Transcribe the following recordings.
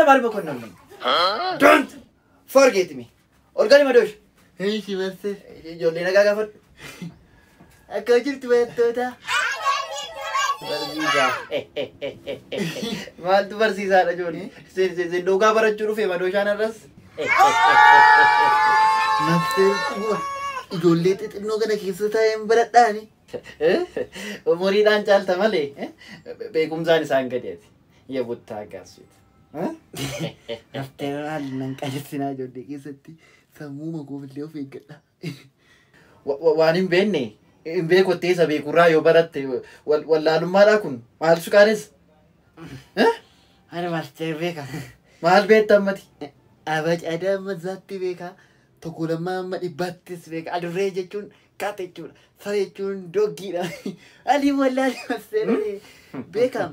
አስተማሪ መኮንን ነኝ። Don't forget me. Ol gali Madoosh. Eeshi master. Ijoollee nagaa gaafadhu. Akkam jirtu barattoota? Barsiisaa. Maaltu barsiisaadha ijoollee? Sin dhugaa barachuu dhufe Madooshaan irras. Master, ijoollee xixinnoo kana keessa taa'een baradhaani. Umuriidhaan caalta malee beekumsaan isaan gadeeti. Yebuttaa gaasuuti. Master, maal nan qajeelchinaa ijoollee keessatti sammuu makoofillee of eeggadha. Waan hin beekne hin beekottee isa beekurraa yoo baratte wallaalummaadhaa kun maal suqaanis? Ani master beeka. Maal beekta ammati? Abacadee amma zaatti beeka. Tokko lammaa amma dhibbaattis beeka. Adurree jechuun kaata jechuudha. Saree jechuun doggiidha. Ali wallaali master beekam.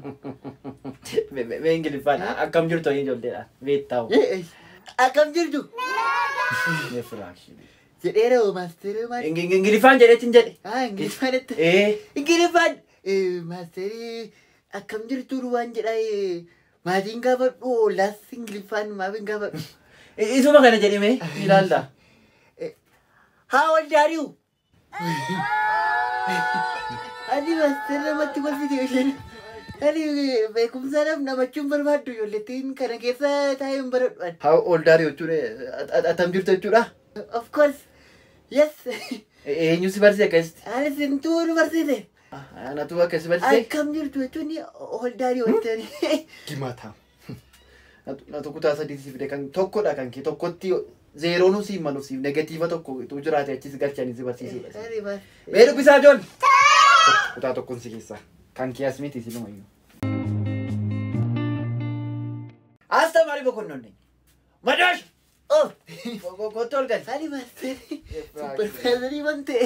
Mee Ingiliffaan akkam jirtu ijoolleedha beektaa? Akkam jirtu? Mee firaakshinii. Jedheera hoo master maal? Ingiliffaan jedheetiin jedhe. Ah, Ingiliffaan itti. Ee. Ingiliffaan master akkam jirtu waan jedha maatiin gaafadhu ollaas Ingiliffaan maaf hin gaafadhu. Isuma kana jedhime ilaalla. How old are you? Ani master namatti kolfite isheen. Ani beekumsaadhaaf namachuun barbaaddu ijoollettiin kana keessa taa'ee hin baradhu ani. How old are you jechuun atam jirtu jechuudha? Of course. Yes. Eenyu si barsiise akkasitti? Ani sintuu nu barsiise. Anatu akkasi barsiise? Akkam jirtu jechuun old are you jettanii. Gimataa. Natu kutaa sadii si fide kan tokkodha kan kee tokkotti zeeroon siif malu siif negatiiva tokko utuu jiraate achis galchanii si barsiisudha. Ani maal. Mee dubbisaa ijoollee. Kutaa tokkoon si keessaa. Kan kee as miti silumayyuu. አስተማሪ መኮንን ነኝ። መዶሽ Oh. Kottu ol gali. Ani master supervisorii waan ta'e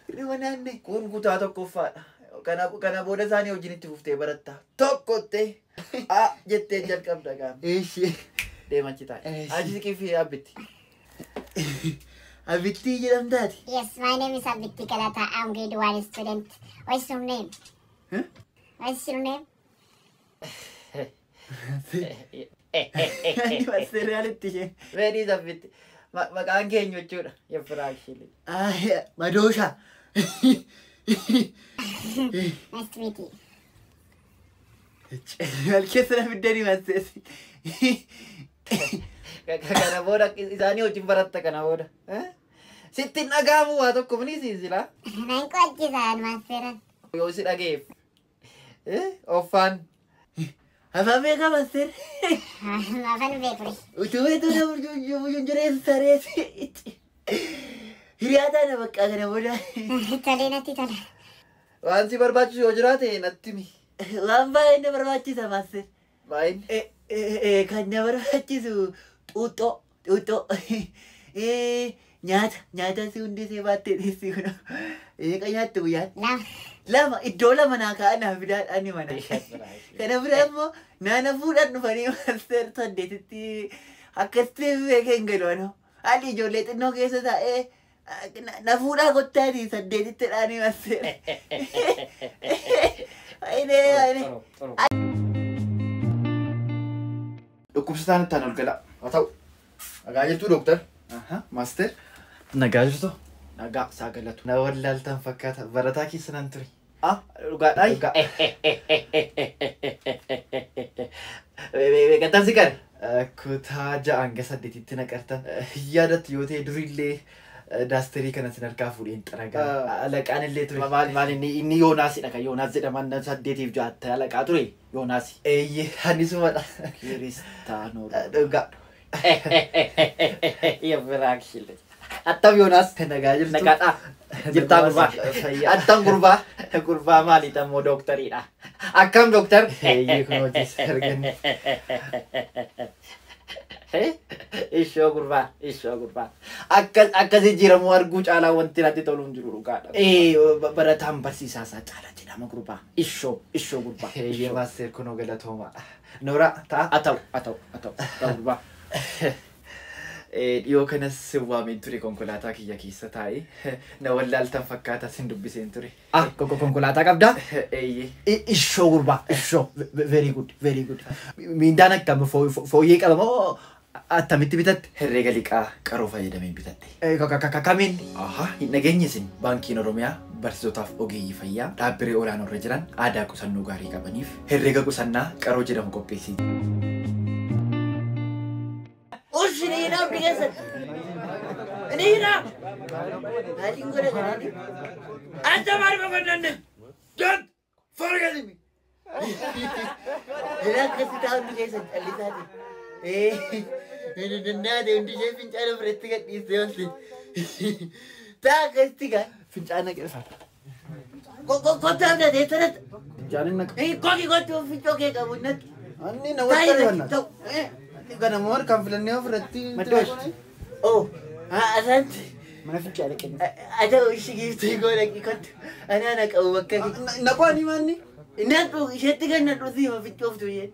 hirriba naanne. Kun kutaa tokkoffaadha. Kana booda isaanii wajjin itti fuftee baratta. Tokkottee a jettee jalqabda gaama. Eeshi. Deemachi taa'e. Eeshi. Achi siqii fi abbitti. Abittii jedhamtaati. Yes, my name is Abitti Galata. I'm grade 1 student. What's your name? Huh? What's your name? Ani master yaalitti isheen. Very abbitti. Maqaan keenya jechuudha. Yeffiraakshili. Ah, Madoosha. Nice to meet you. Maal keessa na fiddanii master. Kana booda isaanii wajjin baratta kana booda. Sitti hin dhaga'amu waa tokko ni siisila. Nan qo'achiisaan masteeran. Yoo si dhageef. Offaan. Afaan beekaa master. Afaan beekure. Utuu beektuu na burjurjeessa sareeti. Hiriyaa taana bakka kana booda. Tolee natti tola. Waan si barbaachisu yoo jiraate natti himi. Waan baay'ee na barbaachisa master. Baay'inni. Kan na barbaachisu xuuxxoo xuuxxoo nyaata nyaata si hundisee baattee dhiissi kun eeqa nyaattu guyyaan. Lama. Lama iddoo lama naa kaa'an naa fidaadhaan ni mana. Kana bira immoo naana fuudhan dhufanii master saddeetitti akkasitti beekee hin galu anoo. Haalli ijoollee xinnoo keessa taa'ee na fuudhaa kottaati saddeetitti dhaanii master. Ayinee ayinee. Dhukkubsataan ittaan ol gala. Haa ta'u. Nagaa jirtuu dooktar? Master? Nagaa jirtu? Nagaa isaa galatu. Na wallaaltan fakkaata. Barataa keessa nan ture. Ah, dhugaadhaa? Dhugaa. Beekamtaan si qare? Kutaa 6 hanga 8tti naqartan. Yaadattu yoo ta'e durillee daasterii kana sin harkaa fuudheen xaragaa. Alaqaan illee ture. Maal maal inni Yoonaasidha kan Yoonaas jedhaman 8 fi 6 alaqaa ture Yoonaas. Eeyyee ani sumadha. Kiristaanoo. Dhugaa. Yeffiraakshile. Attam Yoonaas. Nagaa jirtu. Nagaadha. Jirtaa gurbaa. Attam gurbaa. Gurbaa maali tammoo dooktariidha. Akkam dooktar? Eeyyee kun hojii arganne. Ishoo gurbaa, ishoo gurbaa. Akkas akkas jijjiiramuu arguu caalaa wanti natti tolu hin jiru dhugaadha. Barataan barsiisaa isaa caalaa jedhama gurbaa. Ishoo, ishoo gurbaa. Eeyyee master kunoo galatooma. Noora ta'a. Haa ta'u, haa ta'u, haa ta'u, gurbaa. Dhiyoo kanas waameen ture konkolaataa kiyya keessa taa'ee na wallaaltan fakkaataa sin dubbiseen ture. Ah, konkolaataa qabdaa? Eeyyee. Ishoo gurbaa, ishoo. Very good, very good. Miindaan akkam fooyyee qaba moo attamitti bitatte? Herreega liqaa qaroo fayyadameen bitadhe. Kamiin? Aha, hin dhageenye isin baankiin Oromiyaa barsiisotaaf ogeeyyii fayyaa dhaabbilee olaanoo irra jiran aadaa qusannoo gaarii qabaniif herreega qusannaa qaroo jedhamu qopheessee. Ushi ni hidhaa hundi keessan. Ni hidhaa. Maaliin godha kanaan? Anta maal boqonnanne? Don't forget me. Hidhaa akkasii taa'u hundi keessan callisaati. Inni dandaate hundi ishee fincaana biratti gadhiistee oolte. Taa akkasitti gaa. Fincaana qilfa. Kottu abdatee sanatti. Fincaana naqa. Koki kottu fincoo kee qabu natti. Anni na Taa'ii wanta natti ta'u. Ganama harkaan filannee ofirratti. Maddoosh. Oh, asante. Mana fincaana kenna. Ata ishii giiftii koo dhaqi kottu. Ani ana qabu bakka kee. Naquu ani maanni? Naqu isheetti kan naqu siima fincooftu isheen.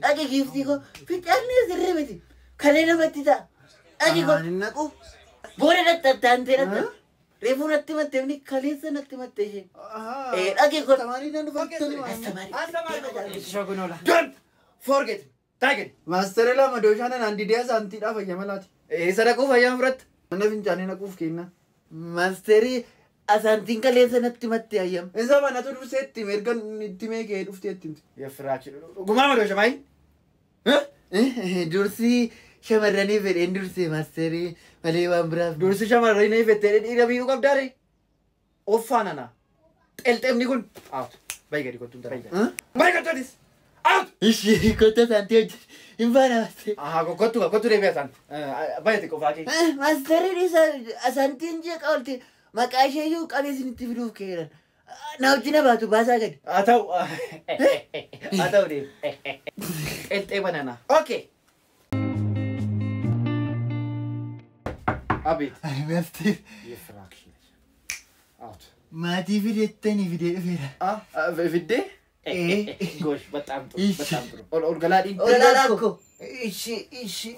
Dhaqi giiftii koo fincaanni sirrii miti. Kalee namatti ta'a. Dhaqi koo Ani naqu. booda dhattattantee dhatta. Reefuu natti matte inni kaleessa natti matte isheen. Dhaqi koo. Tamaanii nan dhufattani maanni. Astamaarii. Don't forget. Taa'e. Maastera lama dooshaan anaan didee asaantiidhaa fayyama laati. Eessa dhaquu fayyama fudhatta? Mana fincaanii naquuf kenna. Maasterii asaantiin kaleessa natti matte ayyam. Isa manatu dursee itti erga itti meekee dhuftee itti himte. Yeffiraachi. Dhugumaa madoosha maayin? Dursi shamarranii fedheen dursee maasterii malee waan biraaf. Dursi shamarranii fettee dhiira miidhuu qabdaare? Offaan ana. Xelxemni kun. Out. Bayi gadi kottuun dara. Bayi kottu atis. Out. Ishee kottu asaantii hojjetu. Hin baana maasterii. Aha kottu kottu deebi'a isaan. Bayi xiqqoo faakii. Maasteriin isa asaantiin jeeqa oolte maqaa ishee iyyuu qabee isinitti fiduuf keeran. Na wajjin baatu baasaa gadi. Haa ta'u. Haa ta'u deemu. Xelxee banana. Okay. Abeet. Maasterii Yeffiraachi. Out. maatii fidettanii fidee dhufeera. Ah, fiddee? Gosh, በጣም ጥሩ በጣም ጥሩ። Ol galaa dhiin. Ololaa koo. Ishi ishi.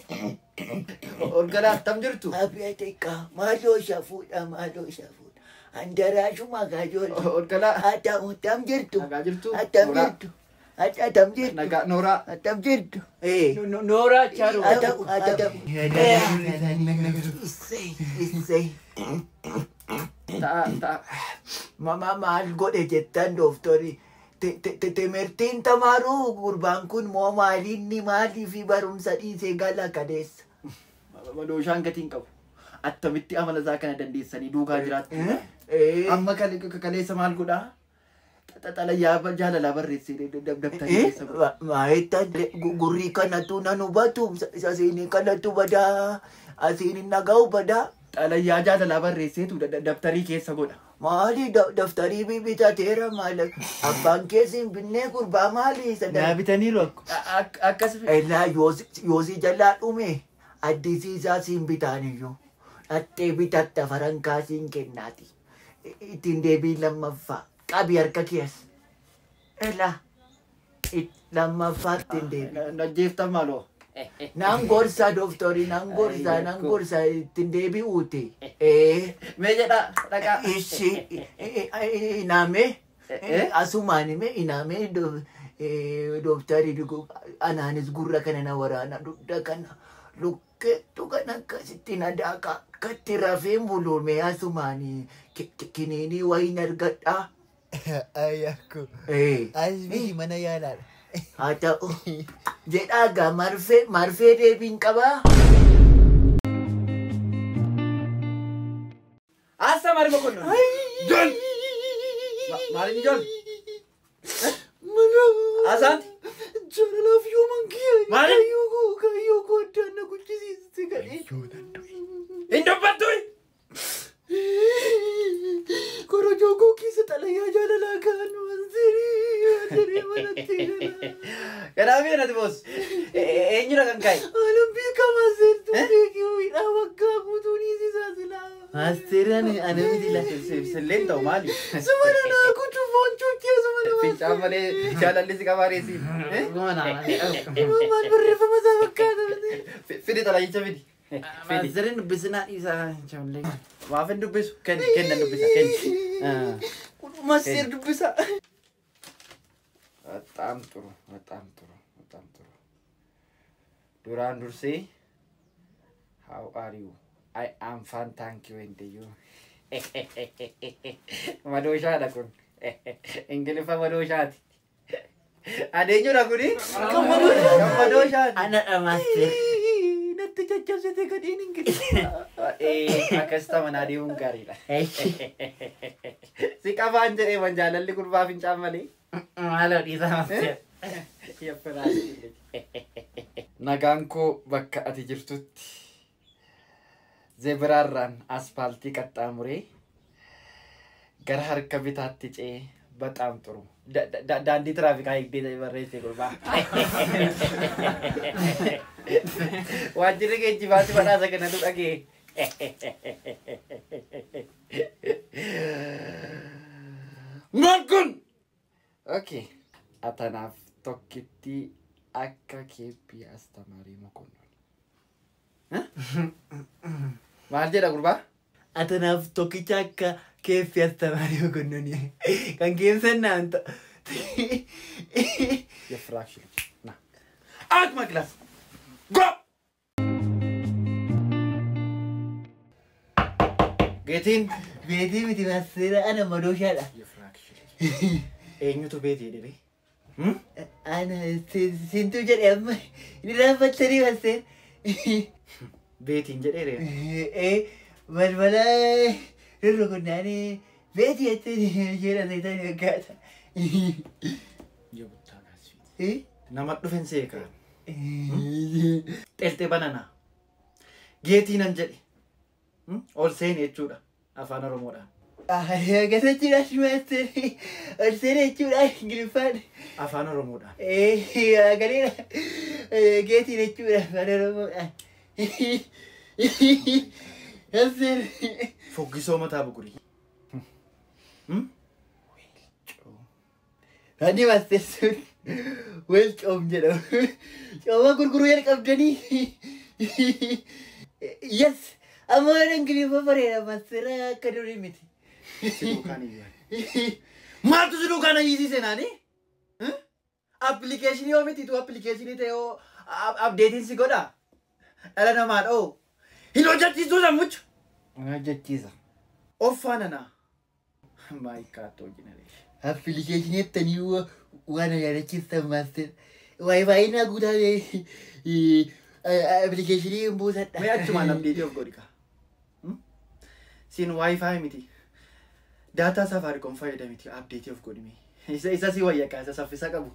Ol galaa attam jirtu? Abiyaa xiqqaa maaloo isa fuudha maaloo isa fuudha. Handaraashuma gaajoolle. Ol galaa. Attam attam jirtu. Nagaa jirtu? Attam Nooraa. jirtu. Attam jirtu. Nagaa nooraa. Attam jirtu. Nooraa chaaru. Attam attam. Issee issee. Ta'a ta'a. Mama maal godhe jettan dooftori. Timirtiin tamaaruu gurbaan kun moo maalinni maalii fi barumsa dhiisee gala kadeessa. Madooshaan gatiin qabu. Attamitti amala isaa kana dandeessanii duukaa jiraattu. Amma kaleessa maal godhaa? Xaxalayyaa jaalalaa barreessee dabtarii keessa godha. Maayetta gurrii kanatu nan hubatu asiin kanatu badaa asiin hin dhaga'u badaa. Xalayyaa jaalalaa barreesseetu dabtarii keessa godha. Maali daftarii bitateera maali abbaan keessi hin binnee gurbaa maali isa Naa bitaniiru akko. Akkas Elaa yoosii jalaa dhume addisiisaa siin bitaaniyyuu dhattee bitatta farankaa siin kennaati. Ittiin deebiin lammaffaa qabi harka keessa. Elaa lammaffaa ittiin deebiin. Najjeeftan maaloo? Nan gorsa dooftorii nan gorsa nan gorsa ittiin deebi'uuti. Mee jedhaa dhaqaa. Ishi inaame asumaan hime inaame dooftarii anaanis gurra kana na waraana dugda kana lukkeettu kana akkasitti na daaka akkatti rafeen bulume asumaan kiniinii wayiin argadhaa. Ayyaakko. As biyyi mana yaalaadha. Haa ta'u jedhaa gaa marfee marfee deebiin qabaa. Asa maal boqonnu? Jon! Maal inni Jon? Asaanti? Jaalalaaf yooman kiyya. Maali? Kayyoo koo kayyoo koo addaan na guchisiiste kadhee. Hin dubbattu! Korojoo koo keessa xalayaa jaalalaa kaan manzirii manzirii manatti gala. Kanaaf nati boos. Eenyudha kan ka'e? Alam beekamaa seertuu beekuu hidhaa waggaa guutuu niisisaa silaa. Maasteerri ani miti la. Silleen ta'u maali? Suma nanaa kutu foon cuuccee suma nama. Fincaan malee jaalalli si qabaa reesii. Maal barreeffama isaa fakkaata. Fidi xalayicha fidi. Maasterin dubbisinaa dhiisaa ijoollee. Maaf hin dubbisu? Kenni kenna dubbisa kenni. Maaster dubbisa. በጣም ጥሩ በጣም ጥሩ በጣም ጥሩ። Duraan dursee how are you? I am fine, thank you and you. Madooshaadha kun. Ingiliffa madooshaati. Adeenyudha kuni? Kan madooshaati. Anadha maaster. Natti caccabsite gadhiin Ingiliffa. Akkas tamanaa deemuun gaariidha. Si qabaan jedhee man jaalalli gurbaa fincaan malee. Maaloo dhiisaa maaster. Nagaan koo bakka ati jirtutti zebraarraan aspaaltii qaxxaamuree gara harka bitaatti ce'ee በጣም ጥሩ daandii tiraafikaa eegdee barreesse gurbaa. Waajjirri geejjibaatti badhaasa kanatu dhagee. Maal kun? Okay. Atanaaf tokkitti akka keeppii astamaarii mokonnon. Maal jedha gurbaa? Atanaaf tokkicha akka keeppii astamaarii mokonnoni. Kan keemsan naan ta'a. የፍራክሽን ና Out my class! Go! Geetiin. Beetii miti maasteera ana madooshaadha. የፍራክሽን eenyutu beetii jedhee? Ana sintuu jedhe amma inni raaffattanii maasteer. Beetiin jedhee ree. Ee balbala rurrukunnaanii beetii jettee jedha seetan fakkaata. Yobuttaa gaasfiiti. Nama dhufen seekaa. Xelxee bananaa. Geetii nan jedhe. Ol seeni jechuudha afaan Oromoodhaan. Akkasitti maaster ol seeni jechuudha Ingiliffaan. Afaan Oromoodhaan. Galeera geetiin jechuudha afaan Oromoodhaan. Maaster. Foggisoo mataa bugurii. Ani maaster sun wel coom jedhamu. Cooma gurguruu jalqabdanii. Yes. Amma waan Ingiliffa bareeda maaster akka durii miti. Si duukaan iyyaan. Maaltu si duukaan iyyisiise naani? Appilikeeshinii yoo miti tu appilikeeshinii ta'e yoo abdeetiin si godha. Dhala namaa dhoo. Hin hojjechiisuu sammucha. Hin hojjechiisa. Of faana naa. Maayikaatoo jenereeshin. Appilikeeshinii jettanii waan yaadachiistan maaster. Waayifaayi naa guutaa appilikeeshinii hin buusadha. Mee achumaan abdeetii of godhi kaa. Siin waayifaayi miti. Daataa Safaariikoom fayyadamiti abdeetii of godhi mee. Isa si wayya isa saffisa qabu.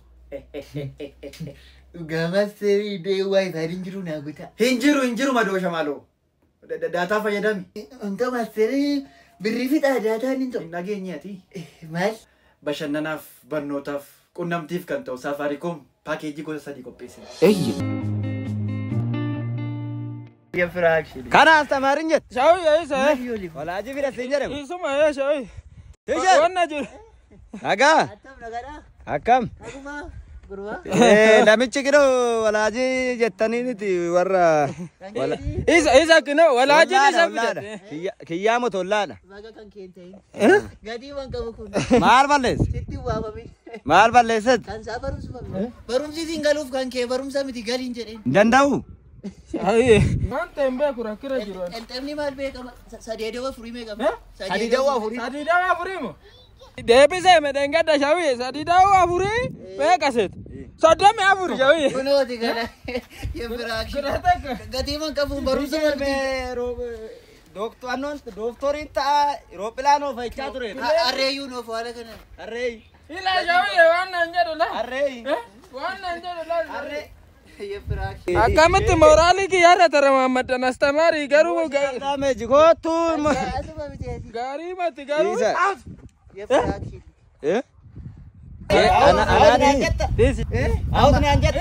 Dhugaa maasterii iddoo waayifaayi hin jiru naa guutaa. Hin jiru hin jiru madoosha maaloo. Daataa fayyadami. Wanta maasterii birrii fixaa daataan hin ta'u. Hin dhageenye ati. Maal? Bashannanaaf barnootaaf qunnamtiif kan ta'u Safaariikoom paakeejii gosa sadii qopheessine. Eyyi. Kana astamaariin jette. Shaawii isa. Walaajii fidhatiin jedhamu. Isuma shaawii. Teacher. Wanna jiru. Nagaa. Attam nagaadhaa? Akkam. Nagumaa gurbaa. Namichi kinoo walaajii jettaniiniti warra. Isa isa kinoo walaajiin isa fidate. Kiyyaa motollaadha. Baga kan kee hin ta'in. Gatii waan qabu kun. Maal balleesse? Sitti hin waamamin. Maal balleesset? Kan isaa barumsuma. Barumsi siin galuuf kan kee barumsa miti galiin jedheen. Hin danda'u. Shaawii. Wanta hin beeku rakkira jiru. Qelxemni maal beekama? Sadii dawwa afurii meeqama? Sadii dawwa afurii. Sadii dawwa afurii moo? Deebisee medhengadda shaawii sadii dawwa afurii meeqaseet? 34 shaawii. Kunooti kana. Yembiraakshi. Gatii man qabuun barumsa maal miti. Dooktoriin ta'a Roopilaan oofachaa ture. Harreeyyuu nuuf haala kana. Harreeyi. Ila shaawii waan nan jedhu la. Harreeyi. Waan nan jedhu la. Harree. Akkamitti mooraalii kiyyaarra taramaammaddan astamaarii garuu Kootu. Asuma miti ati. gaarii mati garuu. Yembiraakshi.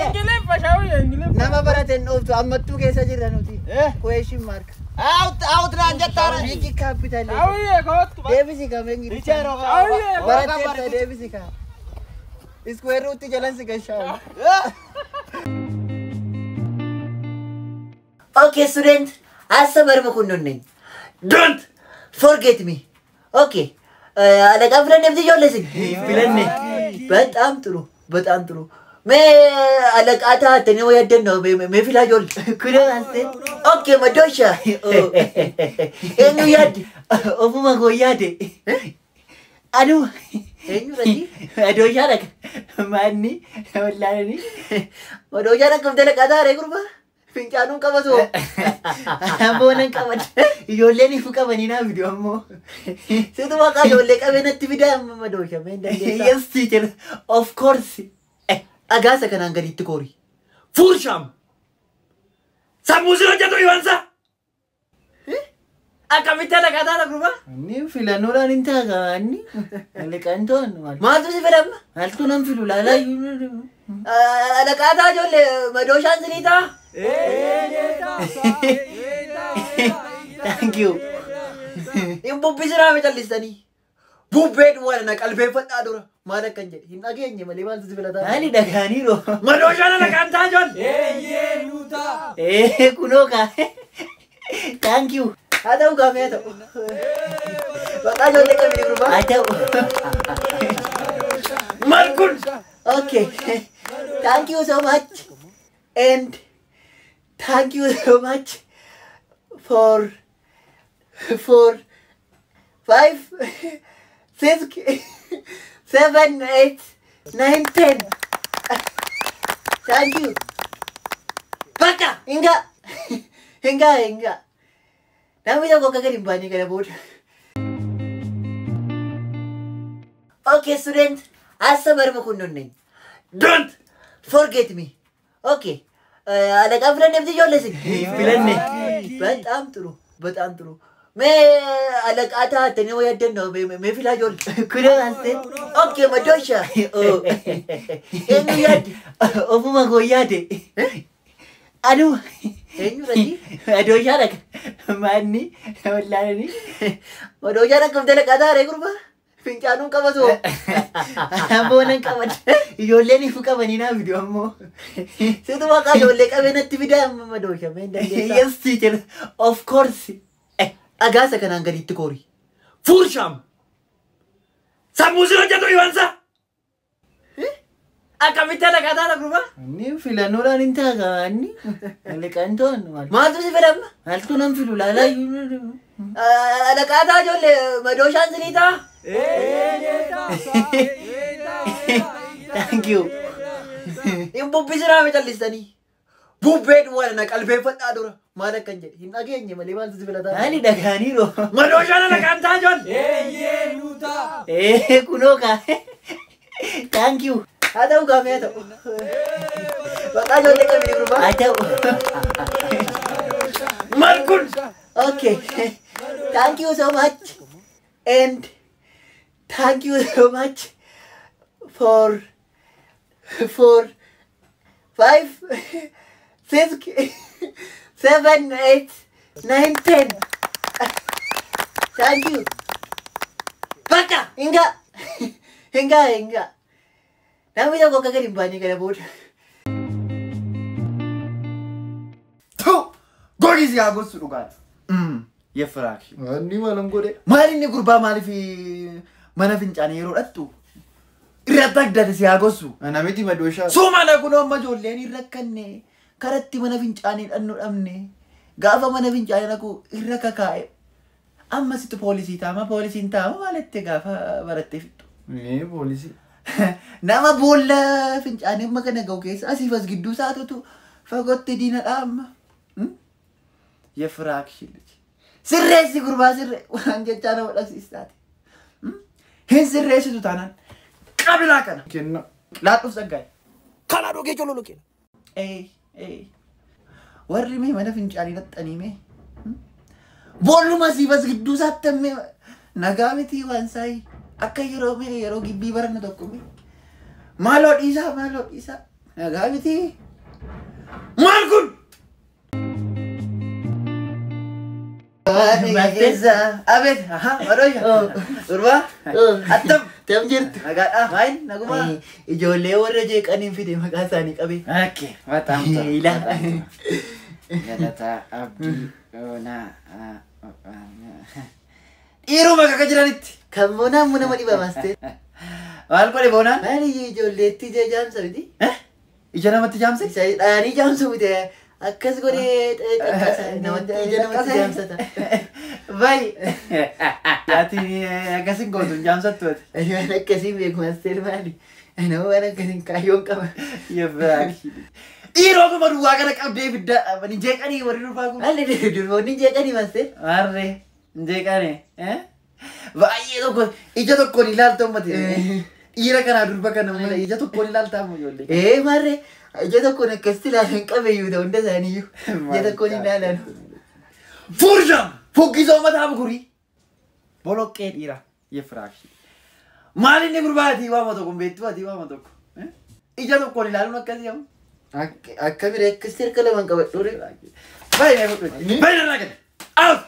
Ingiliffa shaawii Ingiliffa. Nama barateen dhooftu ammattuu keessa jirra nuti. Question mark. Big capital. Shaawii kootu. Deebisi kam Ingiliffaan. Shaawii Baratteerta deebisi kam. Square root jalan si gashaa. Okay student, አስተማሪ መኮንን ነኝ። Don't forget me. Okay. አለቃ filanne miti ijoollee isin? Filanne. በጣም ጥሩ በጣም ጥሩ። Mee አለቃ taatanii waa yaaddanno mee filaa ijoollee. Kunoo master. Okay መዶሻ. Eenyu yaadde? Ofuma koo yaade. Anuma. Eenyu irratti? Madooshaa dhaqa. Maanni wallaalanii. Madooshaa dhaqqabdee alaqaa taaree gurbaa. Fincaanuun qabatu. Ammoo nan qabadha. Ijoolleen ifu qabanii naa fidu ammoo. Situ maqaa ijoollee qabee natti fidaa amma madoosha mee hin dandeessaa? Yes teacher, of course. Dhagaasa kanaan gaditti koori. Fuurshaam! Sammuu si hojjetu iwansa! Akkamitti alaqaa taata gurbaa? Inni filannoodhaan hin taa'a inni. Alaqaan to'annu maal? Maaltu si fedhamma? Maaltu nan filu laalaa? Alaqaa taa ijoollee madooshaan sinii ta'a? Thank you. Hin bubbisinaa mi callistanii? Bubbee duwwaadha na qalbeeffadhaa dura. Maal akkan jedhe hin dhageenye malee maaltu si filataa? Maali dhagaaniiru? Madooshaan alaqaan taa ijoollee! Ee kunoo kaa. Thank you. Haa ta'u gaafii haa ta'u. Maqaa ijoollee qabdi gurbaa. Haa ta'u. Maal kun? Okay. Thank you so much. And thank you so much for 4, 5, 6, 7, 8, 9, 10. Thank you. Bakka! Hinga! Hinga, hinga. Namni tokko akka gadi hin baane kana booda. Okay student, አስተማሪ መኮንን ነኝ። Don't forget me. Okay. አለቃ filanne miti ijoollee isin? Filanne. በጣም ጥሩ በጣም ጥሩ። Mee አለቃ taatanii waa yaaddanno mee filaa ijoollee. Kunoo master. Okay መዶሻ. Eenyu yaadde? Ofuma koo yaade. Anuma. Eenyu irratti? Madooshaa dhaqa. Maanni wallaalanii. Madooshaa dhaqqabdee alaqaa taaree gurbaa. Fincaanuun qabatu. Ammoo nan qabadha. Ijoolleen ifu qabanii naa fidu ammoo. Situ maqaa ijoollee qabee natti fidaa amma madoosha mee hin dandeessaa? Yes teacher, of course. Dhagaasa kanaan gaditti koori. Fuurshaam! Sammuu si hojjetu iwansa! Akkamitti alaqaa taata gurbaa? Inni filannoodhaan hin taa'a inni. Alaqaan to'annu maal? Maaltu si fedhamma? Maaltu nan filu laalaa? Alaqaa taa ijoollee madooshaan sinii ta'a? Thank you. Hin bubbisinaa mi callistanii? Bubbee duwwaadha na qalbeeffadhaa dura. Maal akkan jedhe hin dhageenye malee maaltu si filataa? Maali dhagaaniiru? Madooshaan alaqaan taa ijoollee! Ee kunoo kaa. Thank you. Haa ta'u gaafii haa ta'u. Maqaa ijoollee qabdi gurbaa. Haa ta'u. Maal kun? Okay. Thank you so much. And thank you so much for 4, 5, 6, 7, 8, 9, 10. Thank you. Bakka! Hinga! Hinga, hinga. Namni tokko akka gadi hin baane kana booda. Gogi si haa gossu dhugaadha. Yeffiraakshi. Inni maalan godhe? Maal inni gurbaa maaliif mana fincaanii yeroo dhattu irratti addate si haa gossu. Namitti madooshaa. Suuma kunoo amma ijoolleen hin rakkanne karatti mana fincaanii dhannu dhabne gaafa mana fincaanii dhaqu irra kakaa'e. Amma situ poolisii taama poolisiin taama maalitti gaafa barattee fixxu. Ee poolisii. Nama boolla fincaanii amma kana ga'u keessa asiif as gidduu isaatutu fagootti diinadha amma. Yeffiraakshi. Sirreessi gurbaa sirree waan jechaa nama dhabsiistaati. Hin sirreessitu taanaan qabilaa kana. Kenna. Laadhuuf saggaa'e. Kana dhugee cololu kenna. Ee ee warri mee mana fincaanii dhaxxanii mee boolluma asiif as gidduu isaatti mee nagaa miti waan saayi akka yeroo mee yeroo gibbii barannu tokko mee maaloo dhiisaa maaloo dhiisaa nagaa miti. Maal kun? Abeet, madoosha. Gurbaa. Attam. Tam jirtu. Nagaadha. Maayin naguma. Ijoollee warra jeeqaniin fide maqaa isaanii qabee. Okay, በጣም ጥሩ. Ila. Galataa Abdii Oonaa. Dhiiruma kaka jiranitti. Kan boonaan immoo nama dhiba maaster. Maal godhe boonaan? Maali ijoolleetti ija jaamsa miti? Ija namatti jaamse? Isa dhaanii jaamsu miti. Akkas godhee xaqqasa namatti ija namatti jaamsata. Bayi. Ati akkasin gootu hin jaamsattu ati. Ani waan akkasiin beeku maaster maali? Nama waan akkasiin kaayyoon qaba. Dhiiroo kuma duwwaa kana qabdee fidda hin jeeqanii warri durbaa kun. Maali durboonni hin jeeqanii maaster? Warri hin jeeqanii. Baay'ee tokko ija tokkoon ilaalta ummati. Dhiira kanaa durba kana mala ija tokkoon ilaalta amma ijoollee. Ee maarree ija tokkoon akkasitti ilaalan qabeeyyuu ta'u hunda isaaniiyyuu. Ija tokkoon ilaalan. Furjam! Fuggisoo mataa bukurii. Boloqqee dhiira. Yefiraakshi. Maal inni gurbaa ati waama tokko hin beektu ati waama tokko. Ija tokkoon ilaaluun akkasii amma. Akka bira akkasitti harka lamaan qabadhu. Baay'ee fudhate. Baay'ee narraa gadi. Out!